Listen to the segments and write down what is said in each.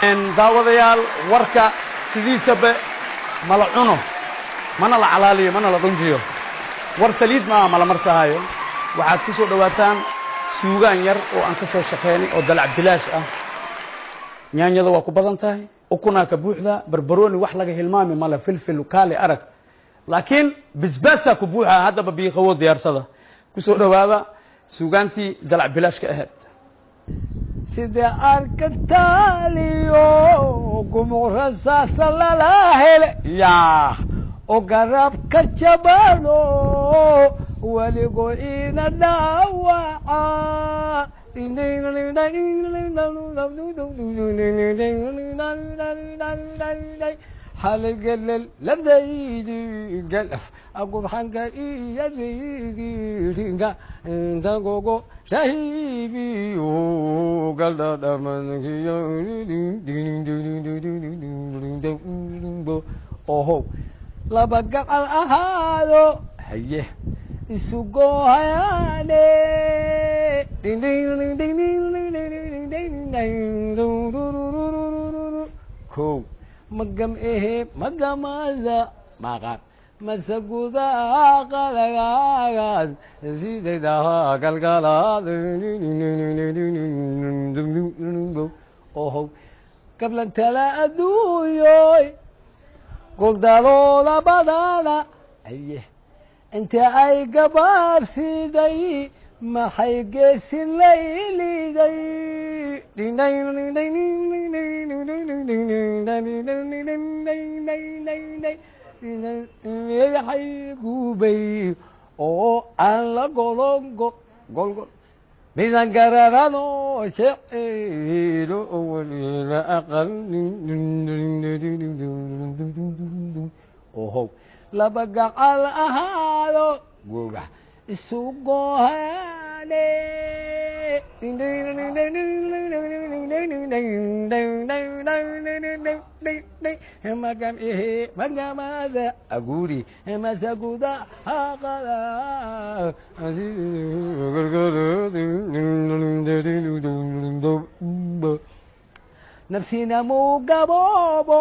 Daawadayaal, warka sidiisaba mala cuno, mana la calaaliyo, mana la dhunjiyo. War saliid maaha, mala marsahaayo. Waxaad ku soo dhowaataan suugaan yar oo aan ka soo shaqaynay oo dalac bilaash ah. Nyaanyada waa ku badan tahay, ukunaa ka buuxda, barbarooni wax laga hilmaami male, filfil kaali arag, laakiin bisbaasaa ku buuxa. Haddaba biiqawo diyaarsada, ku soo dhowaada suugaantii dalac bilaashka ahayd. Sida arkataaliyo gumuqrasaasa lala hele yaa oo garabka jabano weligo ina dhaawaca. Xaligelel labdaydi galaf agurxanka iyadaygiringa intagogo shahibiyo galdhadhamankiyo. Oho, laba gacal ahaado haye isugohayaane. Kow magam ehe magamada maqan masaguda qalagaagaad sidaydaha galgalaad. Oho, gablantala adduunyoy guldaloola badana aye inta ay gabaarsiday maxay geesin layliday. Yaxay gubay oo aan la golongo golgol midan gararano jeceylo walila aqal. Ohow, laba gacal ahaado gogax isu gohane. Magam ehe magamada aguri masaguda haqada. Nafsina mugaboobo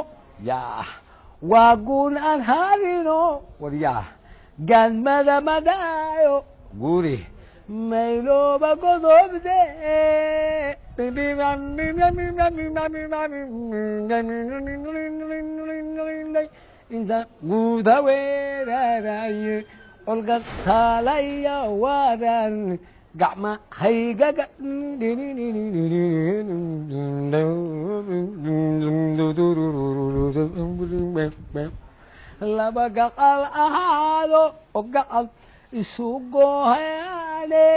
yaa waa guul aan harino waryaa gaanmada madaayo guri maylooba godobde. Inta guuda weeraraye olga taalaya waadan gacma haygaga. Laba gacal ahaado oo gacal isu gohaane.